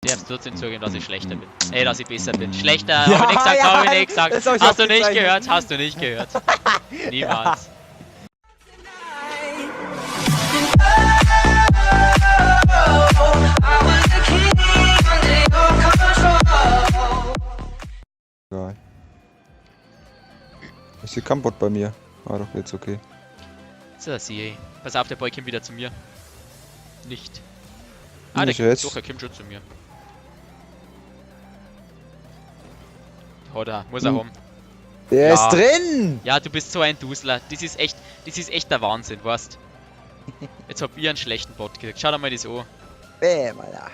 Ich hab's trotzdem zugeben, dass ich schlechter bin. Ey, dass ich besser bin. Schlechter, Ja, hab ich nicht gesagt, ja, hab ich nicht gesagt. das hab ich Hast du nicht aufgezeichnet. gehört, hast du nicht gehört. Niemals. I was a king under your control. Egal. Ich sehe kein Bot bei mir. Ah doch, jetzt okay. So, das sehe ich. Pass auf, der Boy kommt wieder zu mir. Nicht. Ah, Nicht der, jetzt. doch, er kommt schon zu mir. Hat er, muss er Hm. haben. Der Ja. ist drin! Ja, du bist so ein Dusler. Das ist echt der Wahnsinn, weißt. Jetzt hab ich einen schlechten Bot gekriegt. Schau dir mal das an. Bäm, Alter.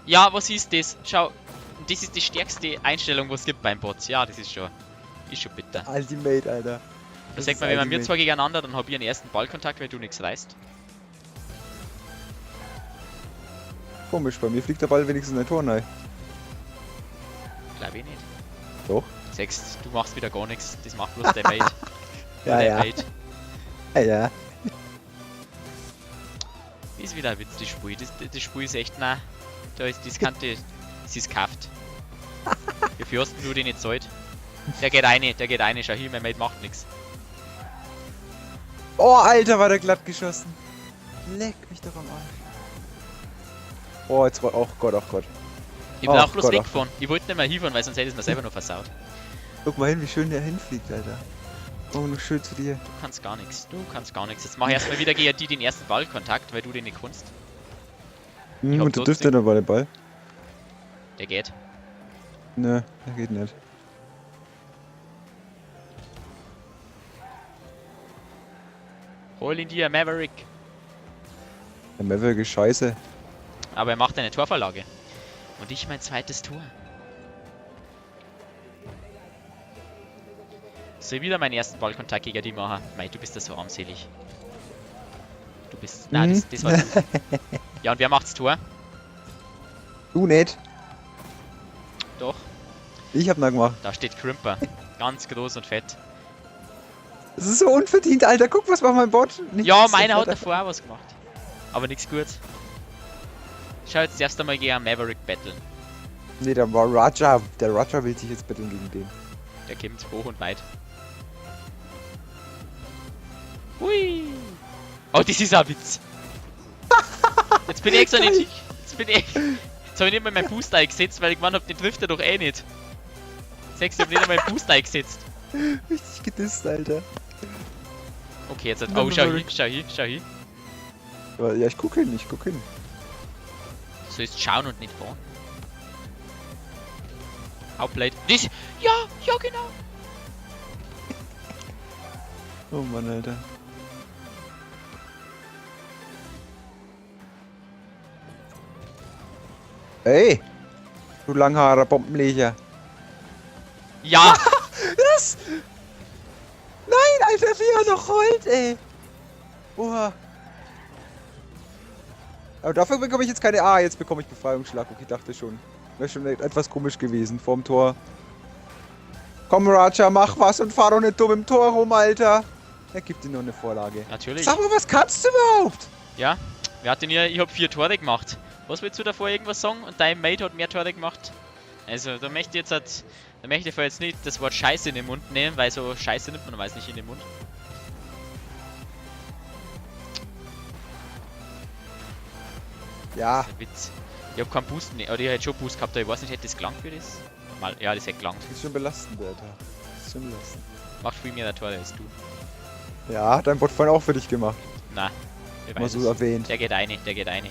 Ja, was ist das? Schau, das ist die stärkste Einstellung, was es gibt beim Bot. Ja, das ist schon bitter. Ultimate, Alter. Da Das sagt ist man, wenn wir Ultimate. zwei gegeneinander, dann hab ich einen ersten Ballkontakt, weil du nichts reißt. Komisch, bei mir fliegt der Ball wenigstens in ein Tor rein. Glaube ich nicht. Doch. Sagst, du machst wieder gar nichts. Das macht bloß der Mate. Ja, der ja. Mate. Ja, ja. Ist wieder ein Witz, das Spiel. Das Spiel ist echt, nein. Da ist, das kann die, das ist gekauft. Wie viel hast denn du den nicht zahlt? Der geht rein, der geht rein. Schau hier, mein Mate macht nichts. Oh, Alter, war der glatt geschossen. Leck mich doch am Arsch. Oh, jetzt war. Oh Gott, oh Gott. Ich bin Oh auch bloß Gott, oh weggefahren. Ich wollte nicht mehr hinfahren, weil sonst hätte ich es mir selber noch versaut. Guck mal hin, wie schön der hinfliegt, Alter. Oh, noch schön zu dir. Du kannst gar nichts. Du kannst gar nichts. Jetzt mach ich erstmal wieder gegen die den ersten Ballkontakt, weil du den nicht kannst. Hm, hab und du dürft trotzdem- ja noch bei dem Ball. Der geht. Nö, der geht nicht. Hol ihn dir, Maverick. Der Maverick ist scheiße. Aber er macht eine Torvorlage. Und ich mein zweites Tor. Soll ich wieder meinen ersten Ballkontakt gegen die machen? Mei, du bist da so armselig. Du bist. Nein, Mhm. das war du. Ja, und wer macht's Tor? Du nicht. Doch, Ich hab noch gemacht. da steht Crimper. Ganz groß und fett. Das ist so unverdient, Alter. Guck, was macht mein Bot? Nichts. Ja, meiner hat Alter. davor auch was gemacht. Aber nichts gut. Schau jetzt erst einmal gegen Maverick battlen. Nee, der war Raja. Der Raja will sich jetzt betteln gegen den. Der kommt hoch und weit. Hui! Oh, das ist ein Witz. Jetzt bin ich extra nicht. Jetzt bin ich. Jetzt habe ich nicht mal meinen Booster eingesetzt, weil ich gemeint habe, den trifft er doch eh nicht. Sechs, ich hab nicht einmal meinen Booster eingesetzt. Richtig gedisst, Alter. Okay, jetzt hat. Oh, schau hin, schau hin, schau hin. Aber ja, ich guck hin, ich guck hin. Du sollst schauen und nicht fahren. Outplayed. Das. Ja, ja, genau. Oh Mann, Alter. Ey! Du langhaarer Bombenleger. Ja! Was? Nein, Alter, wie er noch rollt, ey. Oha. Aber dafür bekomme ich jetzt keine... Ah, jetzt bekomme ich Befreiungsschlag. Okay, dachte schon. Wäre schon etwas komisch gewesen vorm Tor. Komm, Raja, mach was und fahr doch nicht dumm im Tor rum, Alter. Er gibt dir nur eine Vorlage. Natürlich. Sag mal, was kannst du überhaupt? Ja, wer hat denn hier? Ich hab 4 Tore gemacht. Was willst du davor irgendwas sagen? Und dein Mate hat mehr Tore gemacht? Also, da möchte ich jetzt halt, da möchte ich jetzt nicht das Wort Scheiße in den Mund nehmen, weil so Scheiße nimmt man weiß nicht in den Mund. Ja, Das ist ein Witz. Ich hab keinen Boost, ne, oder ich hätte schon Boost gehabt, aber ich weiß nicht, hätte das gelangt für das? Mal, ja, das hätte gelangt. ist schon belastend, Alter. Ist schon belastend. Macht viel mehr Tore als du. Ja, hat dein Bot vorhin auch für dich gemacht. Na, wer Mal weiß so es. erwähnt. Der geht eine, der geht eine.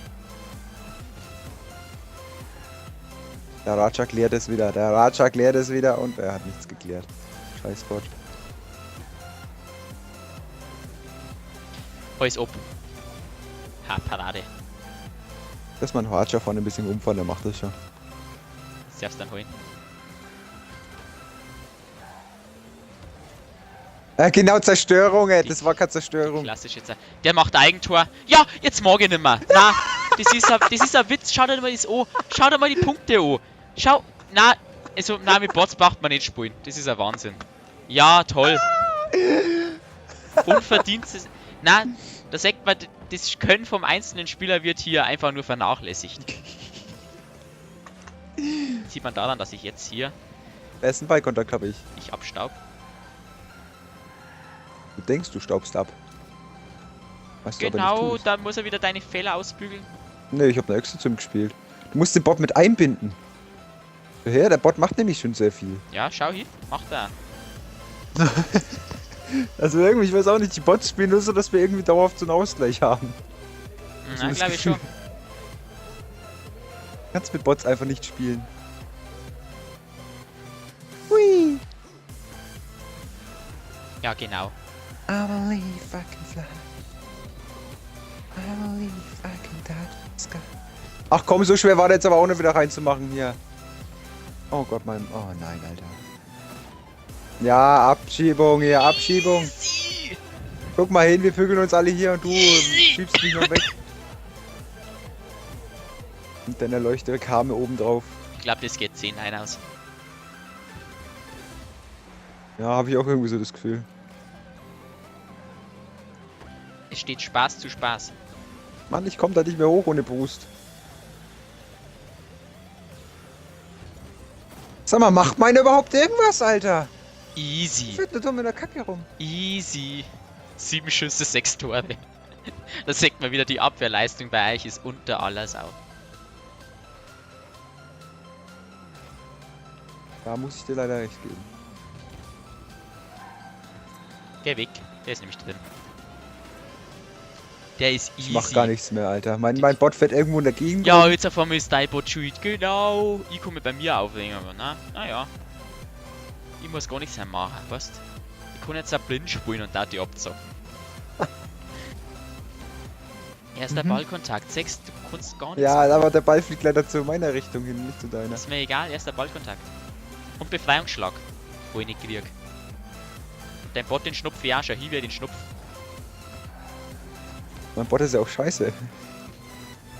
Der Raja klärt es wieder. Der Raja klärt es wieder und er hat nichts geklärt. Scheiß Bot. Alles ob. Ha, Parade. Lass mal einen Raja vorne ein bisschen rumfahren, der macht das schon. Das darfst du dann holen. Genau, Zerstörung, ey. Das war keine Zerstörung. Klassische Zeit. Der macht Eigentor. Ja, jetzt mag ich nimmer. Na, das ist ein Witz. Schau dir mal das an. Schau dir mal die Punkte an. Schau, na, also, na, mit Bots braucht man nicht spielen. Das ist ein Wahnsinn. Ja, toll. Unverdientes. Na, da sagt man, das Können vom einzelnen Spieler wird hier einfach nur vernachlässigt. Sieht man daran, dass ich jetzt hier Ersten Ballkontakt habe ich. Ich abstaub. Du denkst, du staubst ab. Was du aber Genau, nicht tust. da muss er wieder deine Fehler ausbügeln. Nee, ich habe eine Echse zum gespielt. Du musst den Bot mit einbinden. Ja, der Bot macht nämlich schon sehr viel. Ja, schau hier, macht er. Also irgendwie, ich weiß auch nicht, die Bots spielen nur so, dass wir irgendwie dauerhaft so einen Ausgleich haben. So Na, das glaube ich Gefühl. schon. Kannst mit Bots einfach nicht spielen. Hui! Ja, genau. I believe I can fly. I believe I can touch the sky. Ach komm, so schwer war der jetzt aber auch nicht wieder reinzumachen hier. Oh Gott, mein... Oh nein, Alter. Ja, Abschiebung hier, Abschiebung. Easy! Guck mal hin, wir prügeln uns alle hier und du Easy. schiebst mich noch weg. Und dann erleuchtete Kame oben drauf. Ich glaube, das geht 10-1 aus. Ja, habe ich auch irgendwie so das Gefühl. Es steht Spaß zu Spaß. Mann, ich komme da nicht mehr hoch ohne Boost. Sag mal, macht meine überhaupt irgendwas, Alter? Easy. Fährt nur dumm in der Kacke rum. Easy. 7 Schüsse, 6 Tore. Da sieht man wieder, die Abwehrleistung bei euch ist unter aller Sau. Da muss ich dir leider recht geben. Geh weg. Der ist nämlich drin. Der ist easy. Ich mach gar nichts mehr, Alter. Mein Bot fährt irgendwo in der Gegend. Ja, rum. jetzt auf einmal ist dein Bot schuld. Genau. Ich komme bei mir aufregen, aber na, naja. Ich muss gar nichts mehr machen, weißt? Ich kann jetzt auch blind spielen und da die abzocken. Erster Mhm. Ballkontakt, 6, du kannst gar nichts. Ja, aber der Ball fliegt leider zu meiner Richtung hin, nicht zu deiner. Ist mir egal, erster Ballkontakt. Und Befreiungsschlag, wo ich nicht krieg. Und dein Bot den Schnupf, ja, schau hier, wie er den Schnupf. Mein Bot ist ja auch scheiße.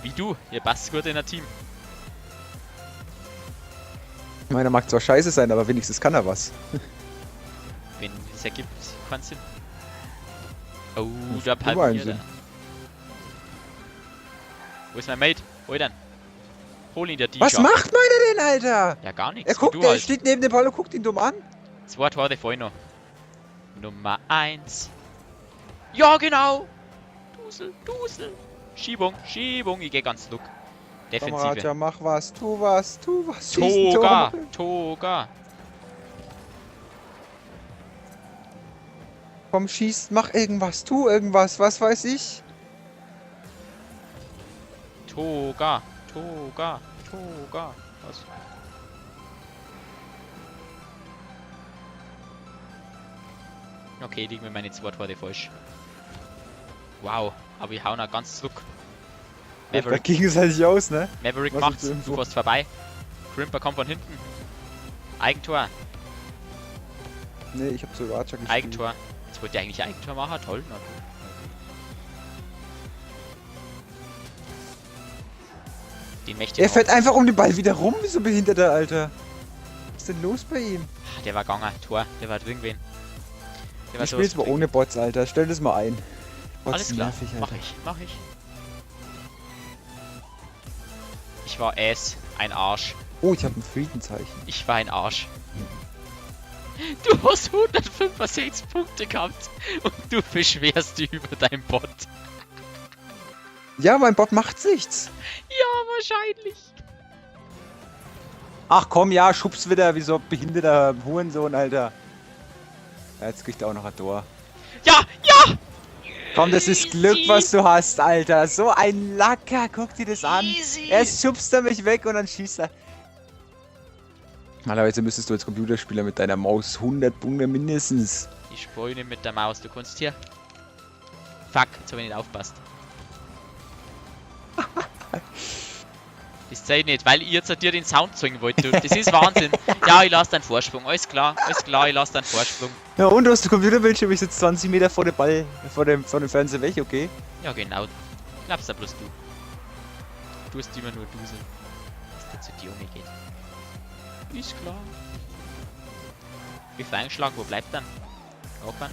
Wie du, ihr passt gut in ein Team. Meiner mag zwar scheiße sein, aber wenigstens kann er was. Wenn es ergibt, keinen Sinn. Oh, da Das immer einen palmiert Sinn. er. Wo ist mein Mate? Hol ihn. Hol ihn, der DJ. Was macht meiner denn, Alter? Ja, gar nichts. Er guckt, du er halt. steht neben dem Ball und guckt ihn dumm an. Zwei Tore vorhin noch. Nummer 1. Ja, genau. Dusel, Dusel. Schiebung, Schiebung. Ich geh ganz zurück. Komm, Defensive. Raja, mach was, tu was, tu was. schieß ein Toga, Tor. Toga. Komm, schieß, mach irgendwas, tu irgendwas, was weiß ich. Toga, Toga, Toga. Was? Okay, liegen mir meine zwei Tore falsch. Wow, aber ich hau noch ganz zurück. Da Maverick, gegenseitig aus, ne? Maverick Was macht's, ist du fährst vorbei. Crimper kommt von hinten. Eigentor, Ne, ich hab zu Raja gespielt. Eigentor. Jetzt wollte ich eigentlich Eigentor machen, toll. Na gut. Den möchte ich Er noch. fährt einfach um den Ball wieder rum, wie so behinderter, Alter. Was ist denn los bei ihm? Ah, der war gegangen, Tor, der war drin gewesen. Der war Ich sowas spiel's mal drin. ohne Bots, Alter. Stell das mal ein. Bots Alles sind klar, nervig, mach Alter. ich, mach ich. Ich war Ass, ein Arsch. Oh, ich habe ein Friedenzeichen. Ich war ein Arsch. Du hast 165 Punkte gehabt und du beschwerst dich über deinen Bot. Ja, mein Bot macht nichts. Ja, wahrscheinlich. Ach komm, ja, schubst wieder wie so ein behinderter Hurensohn, Alter. Ja, jetzt kriegt er auch noch ein Tor. Ja, ja! Komm, das ist Glück, was du hast, Alter. So ein Lacker, guck dir das an. Easy. Erst schubst er mich weg und dann schießt er. Normalerweise müsstest du als Computerspieler mit deiner Maus 100 Punkte mindestens. Ich spiele nicht mit der Maus, du kannst hier. Fuck, jetzt hab ich nicht aufpasst. Das zählt nicht, weil ich jetzt dir den Sound zeigen wollte. Das ist Wahnsinn. Ja, ich lasse deinen Vorsprung. Alles klar, ich lasse deinen Vorsprung. Ja, und du hast den Computerbildschirm, ich sitze 20 Meter vor dem Ball, vor dem Fernseher weg, okay? Ja, genau. Glaubst du bloß du. Du hast immer nur Dusel. Dass der zu dir umgeht. Ist klar. Befreiungsschlag, wo bleibt dann? Auch kein.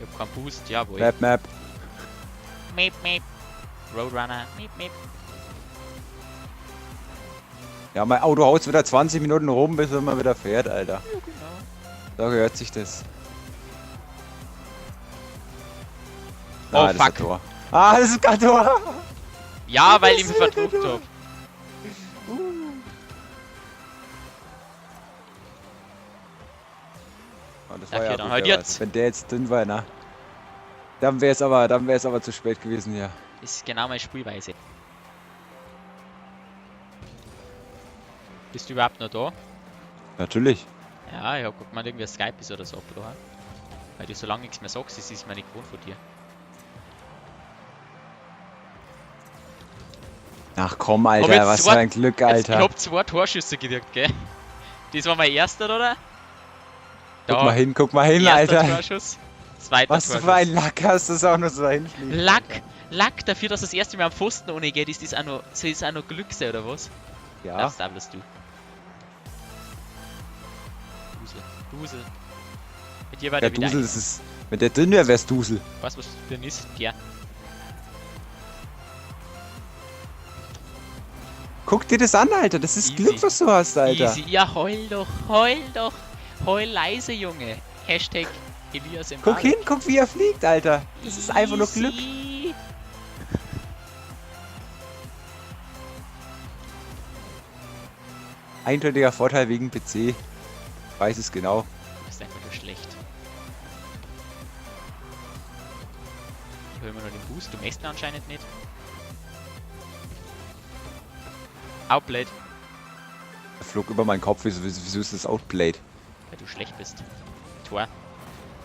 Ich hab keinen Boost, jawohl. Map, Map. Map, map. Roadrunner. Miep, miep. Ja, mein Auto haut wieder 20 Minuten rum, bis man wieder fährt, Alter. Ja, genau. Da gehört sich das. Oh, Ah, das ist fuck. ein Tor. Ah, das ist kein Tor. Ja, weil Das ich mich ist wieder verdruckt Tor. hab. Ah, das Dafür war ja dann gut, halt wer jetzt. weiß. Wenn der jetzt drin war, na. Dann wäre es aber zu spät gewesen hier. Das ist genau meine Spielweise. Bist du überhaupt noch da? Natürlich. Ja, ich hab gemeint, irgendwie Skype ist oder so abgebrochen. Weil du so lange nichts mehr sagst, das ist mir nicht gewohnt von dir. Ach komm, Hab Alter, jetzt was zwei- für ein Glück, Jetzt, ich Alter. hab 2 Torschüsse gekriegt, gell? Das war mein erster, oder? Guck mal hin, guck mal hin, erster Alter. Torschuss. Zweiter Was du Torschuss. für ein Lack hast, das auch nur so dahin fliegt. Lack! Lack dafür, dass das erste Mal am Pfosten ohne geht, ist das auch noch, soll das auch noch Glück sein, oder was? Ja. Das bloß du. Dusel. Dusel. Mit dir war Der der wieder Dusel, das ist. Wenn der drin wäre, wär's Dusel. Weißt du, was drin ist? Der. Guck dir das an, Alter. Das ist Easy. Glück, was du hast, Alter. Easy. Ja, heul doch, heul doch. Heul leise, Junge. Hashtag Elias im Guck hin, guck, wie er fliegt, Alter. Das ist einfach nur Glück. Easy. Eindeutiger Vorteil wegen PC. Weiß es genau. Du bist einfach nur schlecht. Ich hol immer nur den Boost, du machst ihn anscheinend nicht. Outplayed, Er flog über meinen Kopf. Wieso ist das Outplayed? weil du schlecht bist. Tor.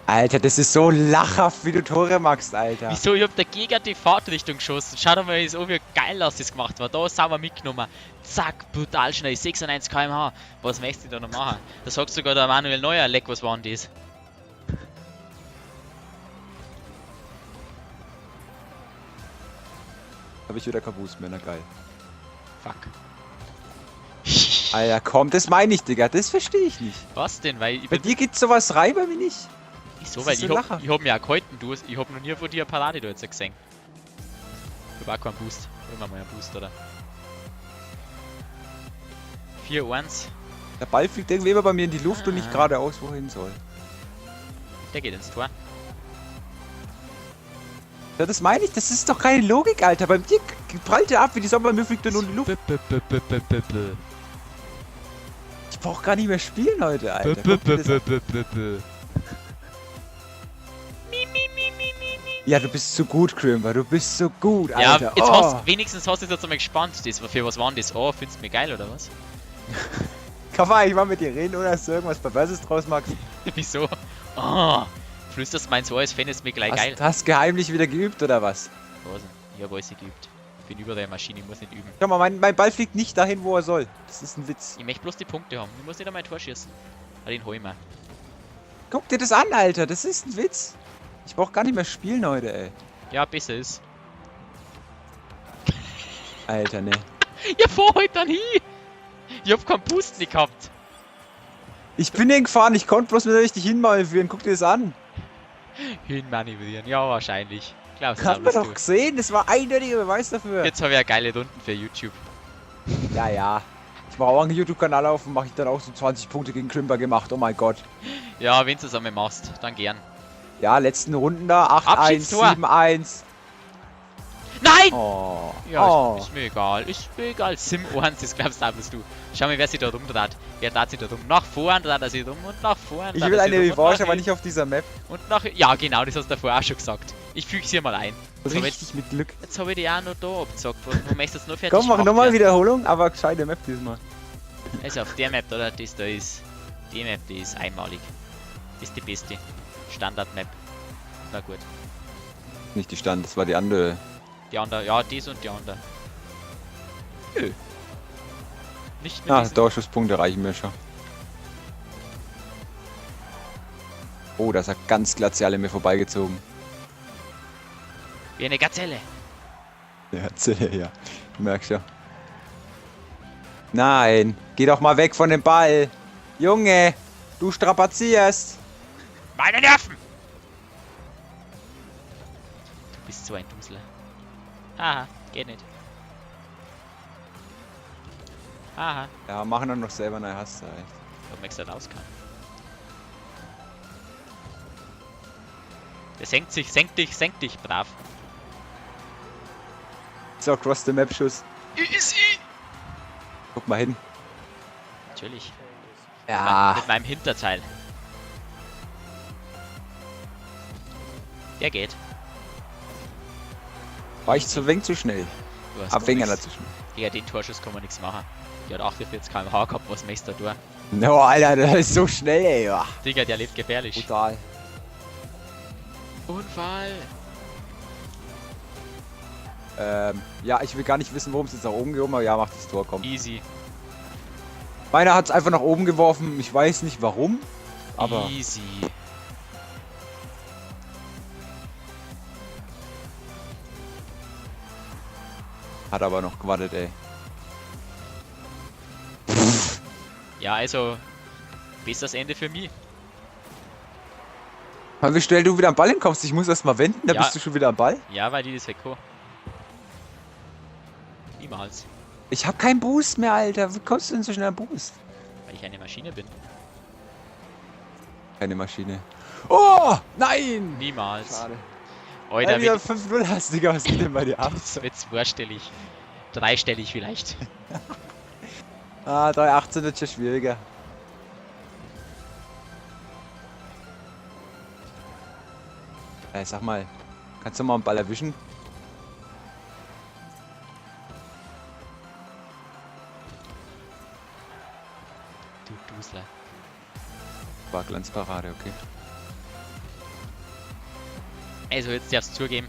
Alter, das ist so lachhaft, wie du Tore machst, Alter. Wieso? Ich hab da gegen die Fahrtrichtung geschossen. Schau doch mal, so wie geil das gemacht war. Da sauber mitgenommen. Zack, brutal schnell. 96 km/h. Was möchtest du da noch machen? Da sagt sogar der Manuel Neuer, leck, was war denn das? Hab ich wieder keinen Boost mehr, na geil. Fuck. Alter, komm, das meine ich, Digga. Das verstehe ich nicht. Was denn? Weil ich Bei bin dir geht sowas rein, bei mir nicht. Wieso? Das Weil ist ich so hab, lachhaft. ich hab mich auch gehalten, du. Ich hab noch nie von dir eine Parade da jetzt gesehen. Ich hab auch keinen Boost. Holen wir mal einen Boost, oder? 4-1. Der Ball fliegt irgendwie immer bei mir in die Luft und nicht Ah. geradeaus, wohin soll. Der geht ins Tor. Ja, das meine ich. Das ist doch keine Logik, Alter. Bei dir prallt er ab wie die Sonne, bei mir fliegt er nur in die Luft. Ich brauch gar nicht mehr spielen heute, Alter. Guck dir das an. Ja, du bist so gut, Crimber. Du bist so gut, Ja, Alter. jetzt oh. hast, wenigstens hast du jetzt einmal gespannt. Das, für was war denn das? Oh, findest du mich geil, oder was? Kann man eigentlich mal mit dir reden, oder dass du irgendwas Perverses draus machst? Wieso? Oh, flüsterst mein so, als fändest du mich gleich geil. Hast geheimlich wieder geübt, oder was? Was denn? Ich hab alles geübt. Ich bin über der Maschine, ich muss nicht üben. Schau mal, mein Ball fliegt nicht dahin, wo er soll. Das ist ein Witz. Ich möchte bloß die Punkte haben. Ich muss nicht einmal ein Tor schießen. Ah, den hol ich mir. Guck dir das an, Alter. Das ist ein Witz. Ich brauch gar nicht mehr spielen heute, ey. Ja, besser ist. Alter, ne. Ja, fahr halt dann hin! Ich hab keinen Boost nicht gehabt. Ich bin hingefahren, ich konnte bloß nicht richtig hinmanövrieren. Guck dir das an. Hinmanövrieren, ja, wahrscheinlich. Glaubst du Hat man bloß doch du. gesehen. Das war eindeutiger Beweis dafür. Jetzt habe ich ja geile Runden für YouTube. Ja, ja. Ich mache auch einen YouTube-Kanal auf und mache ich dann auch so 20 Punkte gegen Crimber gemacht. Oh mein Gott. Ja, wenn du es einmal machst, dann gern. Ja, letzten Runden da. 8-1, Abschiedstor. 7-1. Nein! Oh. Ja, oh. ist mir egal. Ist mir egal. Sim 1, das glaubst du auch bloß du. Schau mal, wer sich da rumdreht. Wer dreht sich da rum? Nach vorn dreht er sich rum und nach vorn. Ich dreht will er sich eine rum und Revanche, nach aber nicht auf dieser Map. Und nach. Ja, genau, das hast du davor auch schon gesagt. Ich füge sie mal ein. So, jetzt, Richtig mit Glück. jetzt habe ich die auch noch da abgezockt. Wo möchtest du jetzt noch fertig Komm, mach gemacht nochmal werden? Wiederholung, aber gescheite Map diesmal. Also auf der Map, oder? Das da ist. Die Map, die ist einmalig. Ist die beste. Standard-Map. Na gut. Nicht die Stand, das war die andere. Die andere, ja, dies und die andere. Nö. Nicht mit Ah, diesem- Torschusspunkte reichen mir schon. Oh, da ist er ganz glazial an mir vorbeigezogen. Wie eine Gazelle. Ja, Zelle, ja. Du merkst ja. Nein, geh doch mal weg von dem Ball. Junge, du strapazierst. Meine Nerven! Du bist so ein Dusler. Aha, geht nicht. Aha. Ja, machen dann noch selber, nein, hast du recht. Ob man da raus kann. Der senkt sich, senkt dich, brav. So, cross the map Schuss. Easy! Guck mal hin. Natürlich. Ja. Mit meinem Hinterteil. Der geht. War ich zu wenig zu schnell. Abwägen zu schnell. Gegen den Torschuss kann man nichts machen. Der hat 48 km/h gehabt, was möchtest du da tun? No, Alter, der ist so schnell, ey. Ja. Digga, der lebt gefährlich. Brutal. Unfall! Ja, ich will gar nicht wissen, worum es jetzt nach oben gehoben, aber ja, macht das Tor, komm. Easy. Meiner hat es einfach nach oben geworfen, ich weiß nicht warum, aber... Easy. Hat aber noch gewartet, ey. Ja, also, besseres Ende für mich. Weil wie schnell du wieder am Ball hinkommst, ich muss erst mal wenden, da ja. Bist du schon wieder am Ball. Ja, weil die das weg. Niemals. Ich hab keinen Boost mehr, Alter. Wie kommst du denn so schnell am Boost? Weil ich eine Maschine bin. Keine Maschine. Oh, nein! Niemals. Schade. Alter, Weil wieder 5-0 hast, Digga, was geht denn bei dir ab? Das wird zweistellig. Dreistellig vielleicht. Ah, 3,18 wird schon schwieriger. Ey, sag mal, kannst du mal einen Ball erwischen? Du Dusler. War Glanzparade, okay. Also, jetzt darfst du zugeben.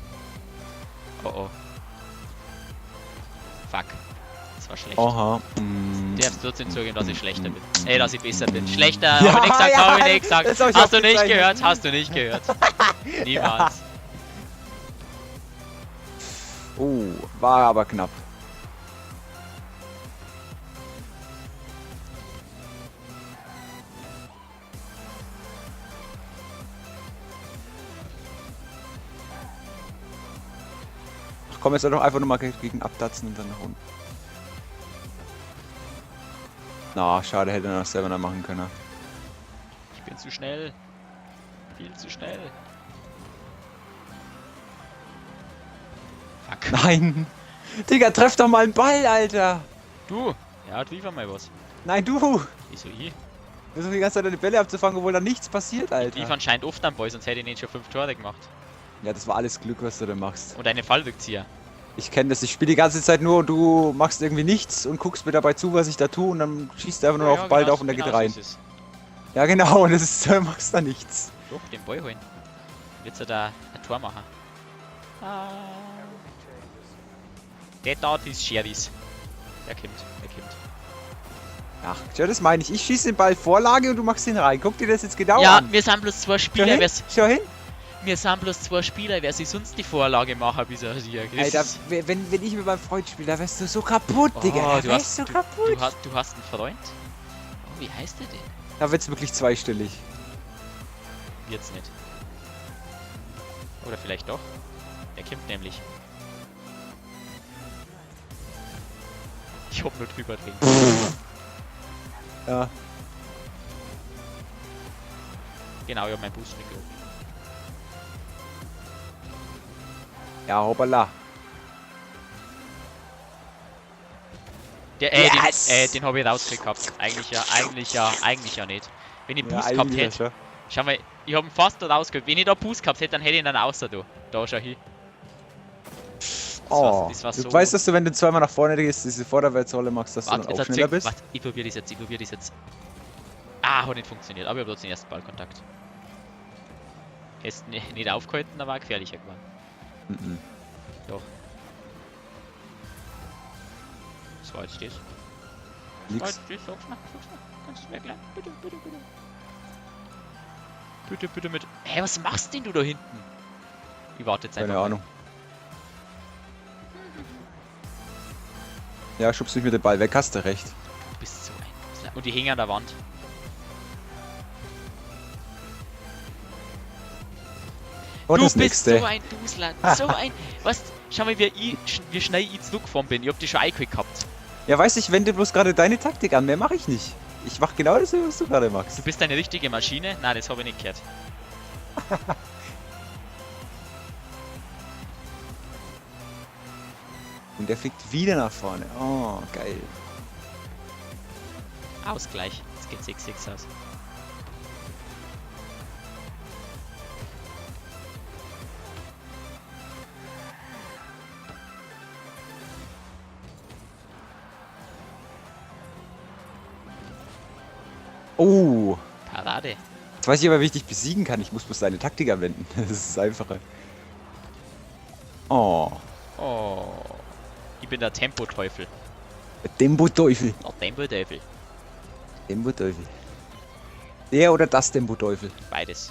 Oh oh. Fuck. Das war schlecht. Aha. Du darfst trotzdem zugeben, dass ich schlechter bin. Ey, dass ich besser bin. Schlechter, ja, hab ich nicht gesagt, ja, hab ich nicht gesagt. hab ich Hast du nicht gehört, hast du nicht gehört. Niemals. Oh, war aber knapp. Ach komm, jetzt soll doch einfach nochmal gegen abdatzen und dann nach unten. Na, schade, hätte er noch selber noch machen können. Ich bin zu schnell. Viel zu schnell. Fuck. Nein! Digga, treff doch mal einen Ball, Alter! Du! Ja, liefer mal was. Nein, du! Wieso ich? Versuch die ganze Zeit deine Bälle abzufangen, obwohl da nichts passiert, Alter. Ich lief anscheinend oft am Ball, sonst hätte ich nicht schon 5 Tore gemacht. Ja, das war alles Glück, was du da machst. Und eine Fallrückzieher. Ich kenne das, ich spiele die ganze Zeit nur und du machst irgendwie nichts und guckst mir dabei zu, was ich da tue und dann schießt du einfach nur ja, auf den Ball genau, drauf und der genau geht rein. So ist es. Ja genau, und das ist, du machst da nichts. Doch, den Ball holen. Jetzt er da ein Tor machen. Ah. Der da ist Sherrys. Der kommt, der kommt. Ach, ja, das meine ich. Ich schieße den Ball Vorlage und du machst ihn rein. Guck dir das jetzt genau ja, an. wir sind bloß 2 Spieler. Schau hin, schau hin. Wir sind bloß 2 Spieler, wer sich sonst die Vorlage machen, bis er hier. Alter, wenn ich mit meinem Freund spiele, da wärst du so kaputt, Digga. Oh, Da wärst du so kaputt. Du hast einen Freund? Oh, wie heißt der denn? Da wird's wirklich zweistellig. Wird's nicht. Oder vielleicht doch. Der kommt nämlich. Ich hab nur drüber drin. Ja. Genau, ich hab meinen Boost mitgeholt. Ja, hoppala. Der, Yes! den hab ich rausgekriegt gehabt. Eigentlich ja nicht. Wenn ich Ja, Boost gehabt eigentlich hätte. ja. Schau mal, ich hab ihn fast da rausgeholt. Wenn ich da Boost gehabt hätte, dann hätte ich ihn dann außer da. Da schau hin. Das Oh, war du so. weißt, dass du, wenn du zweimal nach vorne gehst, diese Vorderwärtsrolle machst, dass Warte, du dann auch jetzt schneller bist. Warte, ich probier das jetzt, Ah, hat nicht funktioniert, aber ich hab trotzdem den ersten Ballkontakt. Hättest nicht aufgehalten, da war gefährlicher geworden. Mhm. Doch. Was war jetzt das? Nix. Was war jetzt das? Sag's mal, sag's mal. Kannst du mir erklären? Bitte, bitte, bitte. Bitte, bitte mit. Hä, was machst denn du da hinten? Ich warte jetzt einfach. Keine Ahnung. Ja, schubst mich mit dem Ball weg, hast du recht. Du bist so ein. Und die hängen an der Wand. Und du das bist nächste. so ein Dusler. So ein. Was? Schau mal, wie schnell ich zurückgefahren bin. Ich hab die schon eingeholt gehabt. Ja, weiß ich, wende bloß gerade deine Taktik an. Mehr mache ich nicht. Ich mache genau das, was du gerade machst. Du bist eine richtige Maschine? Nein, das habe ich nicht gehört. Und der fliegt wieder nach vorne. Oh, geil. Ausgleich. Es geht 6-6 aus. Oh. Parade. Jetzt weiß ich aber, wie ich dich besiegen kann. Ich muss bloß deine Taktik anwenden. Das ist einfacher. Oh. Oh. Ich bin der Tempo-Teufel. Tempo-Teufel. Der Tempo-Teufel. Tempo-Teufel. Der oder das Tempo-Teufel? Beides.